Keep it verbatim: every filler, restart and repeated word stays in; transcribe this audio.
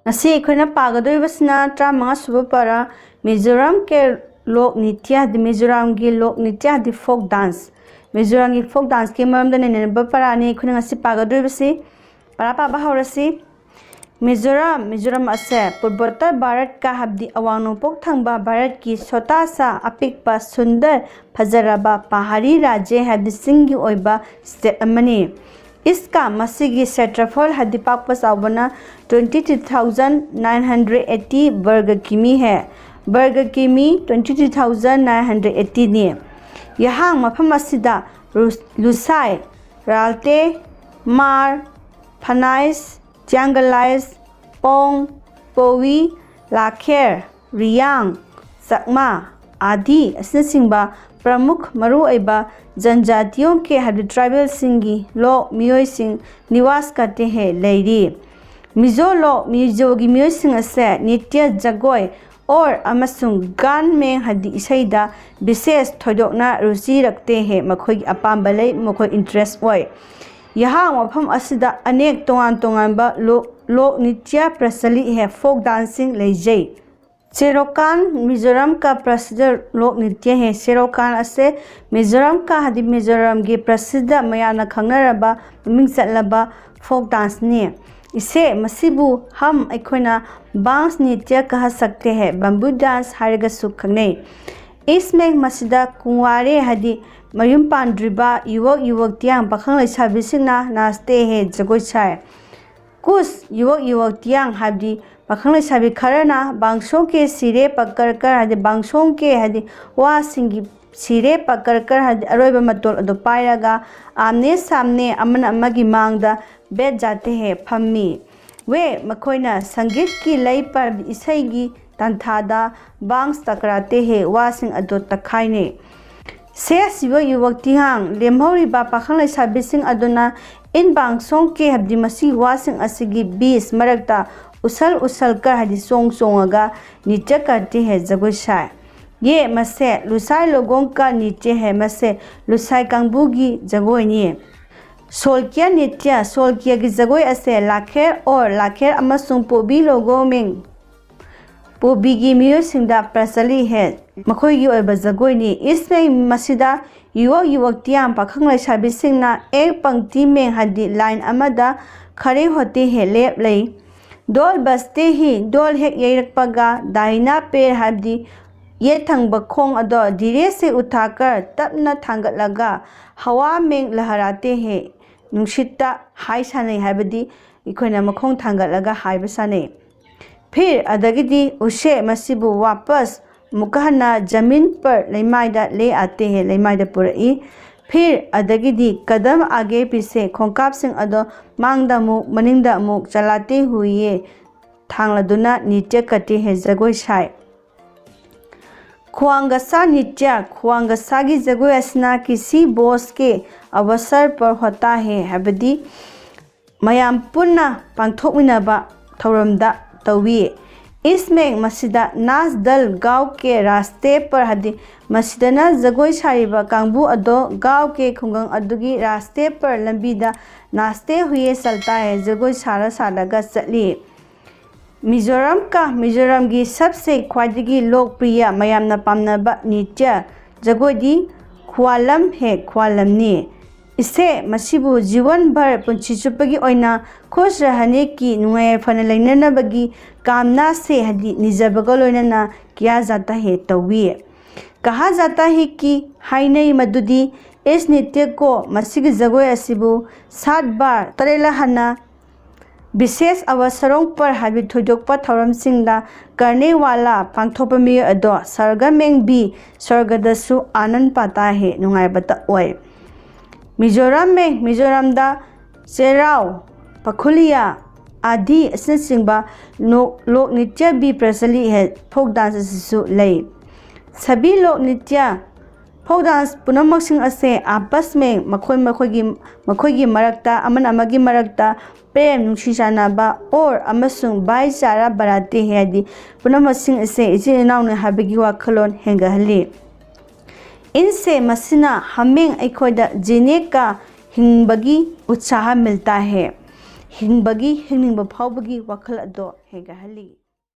ꯉꯁꯤ ꯑꯩꯈꯣꯏꯅ ꯄꯥꯒꯗꯧꯔꯤꯕꯁꯤꯅ ꯇꯔꯥꯃꯉꯥ ꯁꯨꯕ ꯄꯔꯥ, ꯃꯤꯖꯣꯔꯥꯝ ꯀꯦ ꯂꯣꯛ ꯅꯤꯇ꯭ꯌ ꯍꯥꯏꯗꯤ ꯃꯤꯖꯣꯔꯥꯝꯒꯤ ꯂꯣꯛ ꯅꯤꯇ꯭ꯌ ꯍꯥꯏꯗꯤ ꯐꯣꯛ ꯗꯥꯟꯁ꯫ ꯃꯤꯖꯣꯔꯥꯝꯒꯤ ꯐꯣꯛ ꯗꯥꯟꯁꯀꯤ ꯃꯔꯝꯗ ꯅꯩꯅꯔꯤꯕ ꯄꯔꯥꯅꯤ ꯑꯩꯈꯣꯏꯅ ꯉꯁꯤ ꯄꯥꯒꯗꯧꯔꯤꯕꯁꯤ꯫ ꯄꯔꯥ ꯄꯥꯕ ꯍꯧꯔꯁꯤ꯫ ꯃꯤꯖꯣꯔꯥꯝ, ꯃꯤꯖꯣꯔꯥꯝ ꯑꯁꯦ ꯄꯨꯔꯕꯣꯠꯇꯔ ꯚꯥꯔꯠꯀ ꯍꯥꯏꯕꯗꯤ ꯑꯋꯥꯡ ꯅꯣꯡꯄꯣꯛ ꯊꯪꯕ ꯚꯥꯔꯠꯀꯤ ꯁꯣꯇꯥ ꯁꯥ ꯑꯄꯤꯛꯄ ꯁꯨꯟꯗꯔ ꯐꯖꯔꯕ ꯄꯍꯥꯔꯤ ꯔꯥꯖ꯭ꯌ ꯍꯥꯏꯕꯗꯤ ꯆꯤꯡꯒꯤ ꯑꯣꯏꯕ ꯁ꯭ꯇꯦꯠ ꯑꯃꯅꯤ꯫ ꯏꯁꯀ ꯃꯁꯤꯒꯤ ꯁꯦꯇ꯭ꯔꯐꯣꯜ ꯍꯥꯏꯗꯤ ꯄꯥꯛꯄ ꯆꯥꯎꯕꯅ twenty two thousand nine hundred eighty ꯕꯔꯒ ꯀꯤꯃꯤ ꯍꯦ꯫ ꯕꯔꯒ ꯀꯤꯃꯤ twenty two thousand nine hundred ꯑꯩꯠꯇꯤꯅꯤ꯫ ꯌꯥꯍꯥꯡ ꯃꯐꯝ ꯑꯁꯤꯗ ꯔꯨꯁ-, ꯂꯨꯁꯥꯏ, ꯔꯥꯜꯇꯦ, ꯃꯥꯔ, ꯐꯅꯥꯏꯁ, ꯆ꯭ꯌꯥꯡꯒꯂꯥꯏꯁ, ꯄꯣꯡ, ꯄꯣꯋꯤ, ꯂꯥꯈꯦꯔ, ꯔꯤꯌꯥꯡ, ꯆꯛꯃꯥ, ꯑꯥꯗꯤ ꯑꯁꯤꯅꯆꯤꯡꯕ ꯄ꯭ꯔꯃꯨꯈ ꯃꯔꯨꯑꯣꯏꯕ ꯖꯟꯖꯥꯇꯤꯌꯣꯡ ꯀꯦ ꯍꯥꯏꯕꯗꯤ ꯇ꯭ꯔꯥꯏꯕꯦꯜꯁꯤꯡꯒꯤ ꯂꯣꯛ ꯃꯤꯑꯣꯏꯁꯤꯡ ꯅꯤꯋꯥꯁ ꯀꯥꯇꯦꯍꯦ ꯂꯩꯔꯤ꯫ ꯃꯤꯖꯣ ꯂꯣꯛ ꯃꯤꯖꯣꯒꯤ ꯃꯤꯑꯣꯏꯁꯤꯡ ꯑꯁꯦ ꯅꯤꯇ꯭ꯌ ꯖꯒꯣꯏ ꯑꯣꯔ ꯑꯃꯁꯨꯡ ꯒꯥꯟ ꯃꯦꯡ ꯍꯥꯏꯗꯤ ꯏꯁꯩꯗ ꯕꯤꯁꯦꯁ ꯊꯣꯏꯗꯣꯛꯅ ꯔꯨꯆꯤ ꯔꯛꯇꯦ ꯍꯦ, ꯃꯈꯣꯏꯒꯤ ꯑꯄꯥꯝꯕ ꯂꯩ, ꯃꯈꯣꯏ ꯏꯟꯇꯔꯦꯁ ꯑꯣꯏ꯫ ꯌꯥꯍꯥꯡ ꯃꯐꯝ ꯑꯁꯤꯗ ꯑꯅꯦꯛ ꯇꯣꯉꯥꯟ ꯇꯣꯉꯥꯟꯕ ꯂꯣꯛ, ꯂꯣꯛ ꯅꯤꯇ꯭ꯌ ꯄ꯭ꯔꯆꯂꯤꯠ ꯍꯦ, ꯐꯣꯛ ꯗꯥꯟꯁꯤꯡ ꯂꯩꯖꯩ꯫ ꯆꯦꯔꯣꯀꯥꯟ ꯃꯤꯖꯣꯔꯥꯝ ꯀ ꯄ꯭ꯔꯁꯤꯗ ꯂꯣꯛ ꯅꯤꯇ꯭ꯌ ꯍꯦ꯫ ꯆꯦꯔꯣꯀꯥꯟ ꯑꯁꯦ ꯃꯤꯖꯣꯔꯥꯝ ꯀ ꯍꯥꯏꯗꯤ ꯃꯤꯖꯣꯔꯥꯝꯒꯤ ꯄ꯭ꯔꯁꯤꯗ ꯃꯌꯥꯝꯅ ꯈꯪꯅꯔꯕ ꯃꯃꯤꯡ ꯆꯠꯂꯕ ꯐꯣꯛ ꯗꯥꯟꯁꯅꯤ꯫ ꯏꯁꯦ ꯃꯁꯤꯕꯨ ꯍꯝ ꯑꯩꯈꯣꯏꯅ ꯕꯥꯡꯁ ꯅꯤꯇ꯭ꯌ ꯀꯍ ꯁꯛꯇꯦ ꯍꯦ, ꯕꯝꯕꯨ ꯗꯥꯟꯁ ꯍꯥꯏꯔꯒꯁꯨ ꯈꯪꯅꯩ꯫ ꯏꯁꯃꯦ ꯃꯁꯤꯗ ꯀꯨꯡꯋꯥꯔꯦ ꯍꯥꯏꯗꯤ ꯃꯌꯨꯝ ꯄꯥꯟꯗ꯭ꯔꯤꯕ ꯌꯨꯋꯛ ꯌꯨꯋꯛꯇꯤꯌꯥꯡ ꯄꯥꯈꯪ ꯂꯩꯁꯥꯕꯤꯁꯤꯡꯅ ꯅꯥꯁꯇꯦ ꯍꯦ ꯖꯒꯣꯏ ꯁꯥꯏ꯫ ꯀꯨꯁ ꯌꯨꯋꯛ ꯌꯨꯋꯛꯇꯤꯌꯥꯡ ꯍꯥꯏꯕꯗꯤ ꯄꯥꯈꯪ ꯂꯩꯁꯥꯕꯤ ꯈꯔꯅ ꯕꯥꯡꯁꯣꯡ ꯀꯦ ꯁꯤꯔꯦ ꯄꯛꯀꯔ ꯀꯔ ꯍꯥꯏꯗꯤ ꯕꯥꯡꯁꯣꯡ ꯀꯦ ꯍꯥꯏꯗꯤ ꯋꯥꯁꯤꯡꯒꯤ ꯁꯤꯔꯦ ꯄꯛꯀꯔ ꯀꯔ ꯍꯥꯏꯗꯤ ꯑꯔꯣꯏꯕ ꯃꯇꯣꯜ ꯑꯗꯨ ꯄꯥꯏꯔꯒ ꯑꯥꯝꯅꯦ ꯁꯥꯝꯅꯦ ꯑꯃꯅ ꯑꯃꯒꯤ ꯃꯥꯡꯗ ꯕꯦꯠ ꯖꯥꯇꯦ ꯍꯦ ꯐꯝꯃꯤ꯫ ꯋꯦ ꯃꯈꯣꯏꯅ ꯁꯪꯒꯤꯠꯀꯤ ꯂꯩ ꯄꯥꯏꯕꯗꯤ ꯏꯁꯩꯒꯤ ꯇꯥꯟꯊꯥꯗ ꯕꯥꯡꯁ ꯇꯀꯔꯥꯇꯦ ꯍꯦ ꯋꯥꯁꯤꯡ ꯑꯗꯨ ꯇꯛꯈꯥꯏꯅꯩ꯫ ꯁꯦꯁ ꯌꯨꯋꯛ ꯌꯨꯋꯛꯇꯤꯍꯥꯡ ꯂꯦꯝꯍꯧꯔꯤꯕ ꯄꯥꯈꯪ ꯂꯩꯁꯥꯕꯤꯁꯤꯡ ꯑꯗꯨꯅ ꯏꯟ ꯕꯥꯡꯁꯣꯡ ꯀꯦ ꯍꯥꯏꯕꯗꯤ ꯃꯁꯤꯒꯤ ꯋꯥꯁꯤꯡ ꯑꯁꯤꯒꯤ ꯕꯤꯁ ꯃꯔꯛꯇ ꯎꯁꯜ ꯎꯁꯜ ꯀꯔ ꯍꯥꯏꯗꯤ ꯆꯣꯡ ꯆꯣꯡꯉꯒ ꯅꯤꯇ꯭ꯌ ꯀꯔꯇꯦ ꯍꯦ ꯖꯒꯣꯏ ꯁꯥꯏ꯫ ꯌꯦ ꯃꯁꯦ ꯂꯨꯁꯥꯏ ꯂꯣꯒꯣꯡ ꯀ ꯅꯤꯇ꯭ꯌ ꯍꯦ ꯃꯁꯦ ꯂꯨꯁꯥꯏ ꯀꯥꯡꯕꯨꯒꯤ ꯖꯒꯣꯏꯅꯤ꯫ ꯁꯣꯜꯀꯤꯌꯥ ꯅꯤꯇ꯭ꯌ, ꯁꯣꯜꯀꯤꯌꯥꯒꯤ ꯖꯒꯣꯏ ꯑꯁꯦ ꯂꯥꯈꯦꯔ ꯑꯣꯔ ꯂꯥꯈꯦꯔ ꯑꯃꯁꯨꯡ ꯄꯣꯕꯤ ꯂꯣꯒꯣꯃꯤꯡ, ꯄꯣꯕꯤꯒꯤ ꯃꯤꯑꯣꯏꯁꯤꯡꯗ ꯄ꯭ꯔꯆꯂꯤ ꯍꯦ꯫ ꯃꯈꯣꯏꯒꯤ ꯑꯣꯏꯕ ꯖꯒꯣꯏꯅꯤ꯫ ꯏꯁꯃꯦꯡ ꯃꯁꯤꯗ ꯌꯨꯋꯛ ꯌꯨꯋꯛꯇꯤꯌꯥꯝ ꯄꯥꯈꯪ ꯂꯩꯁꯥꯕꯤꯁꯤꯡꯅ ꯑꯦꯛ ꯄꯪꯇꯤ ꯃꯦꯡ ꯍꯥꯏꯗꯤ ꯂꯥꯏꯟ ꯑꯃꯗ ꯈꯔꯦ ꯍꯣꯇꯦ ꯍꯦ ꯂꯦꯞ ꯂꯩ꯫ ꯗꯣꯜ ꯕꯁꯇꯦ ꯍꯤ, ꯗꯣꯜ ꯍꯦꯛ ꯌꯩꯔꯛꯄꯒ ꯗꯥꯏꯅꯥ ꯄꯦꯔ ꯍꯥꯏꯕꯗꯤ ꯌꯦꯠ ꯊꯪꯕ ꯈꯣꯡ ꯑꯗꯣ ꯙꯤꯔꯦ ꯁꯦ ꯎꯊꯥꯀꯔ ꯇꯞꯅ ꯊꯥꯡꯒꯠꯂꯒ ꯍꯋꯥ ꯃꯦꯡ ꯂꯍꯔꯥꯇꯦ ꯍꯦ, ꯅꯨꯡꯁꯤꯠꯇ ꯍꯥꯏ ꯁꯥꯟꯅꯩ ꯍꯥꯏꯕꯗꯤ ꯑꯩꯈꯣꯏꯅ ꯃꯈꯣꯡ ꯊꯥꯡꯒꯠꯂꯒ ꯍꯥꯏꯕ ꯁꯥꯟꯅꯩ꯫ ꯐꯤꯔ ꯑꯗꯒꯤꯗꯤ ꯎꯁꯦ ꯃꯁꯤꯕꯨ ꯋꯥꯄꯁ ꯑꯃꯨꯛꯀ ꯍꯟꯅ ꯖꯃꯤꯟ ꯄꯔ ꯂꯩꯃꯥꯏꯗ ꯂꯦ ꯑꯥꯇꯦ ꯍꯦ ꯂꯩꯃꯥꯏꯗ ꯄꯨꯔꯛꯏ꯫ ꯐꯤꯔ ꯑꯗꯒꯤꯗꯤ ꯀꯗꯝ ꯑꯥꯒꯦ ꯄꯤꯁꯦ ꯈꯣꯡꯀꯥꯞꯁꯤꯡ ꯑꯗꯣ ꯃꯥꯡꯗ ꯑꯃꯨꯛ ꯃꯅꯤꯡꯗ ꯑꯃꯨꯛ ꯆꯂꯥꯇꯦ ꯍꯨꯏꯌꯦ ꯊꯥꯡꯂꯗꯨꯅ ꯅꯤꯇ꯭ꯌ ꯀꯠꯇꯦ ꯍꯦ ꯖꯒꯣꯏ ꯁꯥꯏ꯫ ꯈ꯭ꯋꯥꯡꯒꯁꯥ ꯅꯤꯇ꯭ꯌ, ꯈ꯭ꯋꯥꯡꯒꯁꯥꯒꯤ ꯖꯒꯣꯏ ꯑꯁꯤꯅ ꯀꯤꯁꯤ ꯕꯣꯁꯀꯦ ꯑꯕꯁꯔ ꯄꯔ ꯍꯣꯇꯥ ꯍꯦ ꯍꯥꯏꯕꯗꯤ ꯃꯌꯥꯝ ꯄꯨꯟꯅ ꯄꯥꯡꯊꯣꯛꯃꯤꯟꯅꯕ ꯊꯧꯔꯝꯗ ꯇꯧꯏ꯫ ꯏꯁꯃꯦꯡ ꯃꯁꯤꯗ ꯅꯥꯁ ꯗꯜ ꯒꯥꯎ ꯀꯦ ꯔꯥꯁꯇꯦ ꯄꯔ ꯍꯥꯏꯕꯗꯤ ꯃꯁꯤꯗꯅ ꯖꯒꯣꯏ ꯁꯥꯔꯤꯕ ꯀꯥꯡꯕꯨ ꯑꯗꯣ ꯒꯥꯎ ꯀꯦ ꯈꯨꯡꯒꯪ ꯑꯗꯨꯒꯤ ꯔꯥꯁꯇꯦ ꯄꯔ ꯂꯝꯕꯤꯗ ꯅꯥꯁꯇꯦ ꯍꯨꯌꯦ ꯆꯜꯇꯥ ꯍꯦ ꯖꯒꯣꯏ ꯁꯥꯔ ꯁꯥꯔꯒ ꯆꯠꯂꯤ꯫ ꯃꯤꯖꯣꯔꯥꯝ ꯀ ꯃꯤꯖꯣꯔꯥꯝꯒꯤ ꯁꯕꯁꯦ ꯈ꯭ꯋꯥꯏꯗꯒꯤ ꯂꯣꯛꯄ꯭ꯔꯤꯌ ꯃꯌꯥꯝꯅ ꯄꯥꯝꯅꯕ ꯅꯤꯇ꯭ꯌ ꯖꯒꯣꯏꯗꯤ ꯈ꯭ꯋꯥꯂꯝ ꯍꯦ ꯈ꯭ꯋꯥꯂꯝꯅꯤ꯫ ꯏꯁꯦ ꯃꯁꯤꯕꯨ ꯖꯤꯋꯟ ꯚꯔ ꯄꯨꯟꯁꯤ ꯆꯨꯞꯄꯒꯤ ꯑꯣꯏꯅ ꯈꯨꯁ ꯔꯍꯅꯦ ꯀꯤ ꯅꯨꯡꯉꯥꯏ ꯌꯥꯏꯐꯅ ꯂꯩꯅꯅꯕꯒꯤ ꯀꯥꯝꯅꯥ ꯁꯦ ꯍꯥꯏꯗꯤ ꯅꯤꯖꯕꯒ ꯂꯣꯏꯅꯅ ꯀꯤꯌꯥ ꯖꯥꯇꯥ ꯍꯦ ꯇꯧꯏ꯫ ꯀꯍꯥ ꯖꯥꯇꯥ ꯍꯦ ꯀꯤ ꯍꯥꯏꯅꯩ ꯃꯗꯨꯗꯤ ꯏꯁ ꯅꯤꯇ꯭ꯌ ꯀꯣ ꯃꯁꯤꯒꯤ ꯖꯒꯣꯏ ꯑꯁꯤꯕꯨ ꯁꯥꯠ ꯕꯥꯔ ꯇꯔꯦꯠꯂ ꯍꯟꯅ ꯕꯤꯁꯦꯁ ꯑꯋꯁꯔꯣꯡ ꯄꯔ ꯍꯥꯏꯕ ꯊꯣꯏꯗꯣꯛꯄ ꯊꯧꯔꯝꯁꯤꯡꯗ ꯀꯔꯅꯦ ꯋꯥꯂꯥ ꯄꯥꯡꯊꯣꯛꯄ ꯃꯤꯑꯣꯏ ꯑꯗꯣ ꯁꯔꯒ ꯃꯦꯡ ꯕꯤ ꯁꯔꯒꯗꯁꯨ ꯑꯥꯅꯟ ꯄꯥꯇꯥ ꯍꯦ ꯅꯨꯡꯉꯥꯏꯕꯇ ꯑꯣꯏ꯫ ꯃꯤꯖꯣꯔꯥꯝ ꯃꯦꯡ ꯃꯤꯖꯣꯔꯥꯝꯗ ꯆꯦꯔꯥꯎ, ꯄꯈꯨꯂꯤꯌꯥ, ꯑꯥꯗꯤ ꯑꯁꯤꯅꯆꯤꯡꯕ ꯅꯣꯛ-, ꯂꯣꯛ ꯅꯤꯇ꯭ꯌ ꯕꯤ ꯄ꯭ꯔꯆꯂꯤ ꯍꯦ ꯐꯣꯛ ꯗꯥꯟꯁ ꯑꯁꯤꯁꯨ ꯂꯩ꯫ ꯁꯕꯤ ꯂꯣꯛ ꯅꯤꯇ꯭ꯌ ꯐꯣꯛ ꯗꯥꯟꯁ ꯄꯨꯝꯅꯃꯛꯁꯤꯡ ꯑꯁꯦ ꯑꯥꯄꯁ ꯃꯦꯡ ꯃꯈꯣꯏ ꯃꯈꯣꯏꯒꯤ ꯃꯈꯣꯏꯒꯤ ꯃꯔꯛꯇ ꯑꯃꯅ ꯑꯃꯒꯤ ꯃꯔꯛꯇ ꯄ꯭ꯔꯦꯝ ꯅꯨꯡꯁꯤ ꯆꯥꯟꯅꯕ ꯑꯣꯔ ꯑꯃꯁꯨꯡ ꯚꯥꯏ ꯆꯥꯔꯥ ꯕꯔꯥꯇꯦ ꯍꯥꯏꯗꯤ ꯄꯨꯝꯅꯃꯛꯁꯤꯡ ꯑꯁꯦ ꯏꯆꯤꯟ ꯏꯅꯥꯎꯅꯤ ꯍꯥꯏꯕꯒꯤ ꯋꯥꯈꯜꯂꯣꯟ ꯍꯦꯟꯒꯠꯍꯜꯂꯤ꯫ ꯏꯟꯁꯦ ꯃꯁꯤꯅ ꯍꯥꯃꯦꯡ ꯑꯩꯈꯣꯏꯗ ꯖꯦꯅꯦꯀꯥ ꯍꯤꯡꯕꯒꯤ ꯎꯠꯁꯥꯍ ꯃꯤꯜꯇꯥ ꯍꯦ꯫ ꯍꯤꯡꯕꯒꯤ, ꯍꯤꯡꯅꯤꯡꯕ ꯐꯥꯎꯕꯒꯤ ꯋꯥꯈꯜ ꯑꯗꯣ ꯍꯦꯟꯒꯠꯍꯜꯂꯤ꯫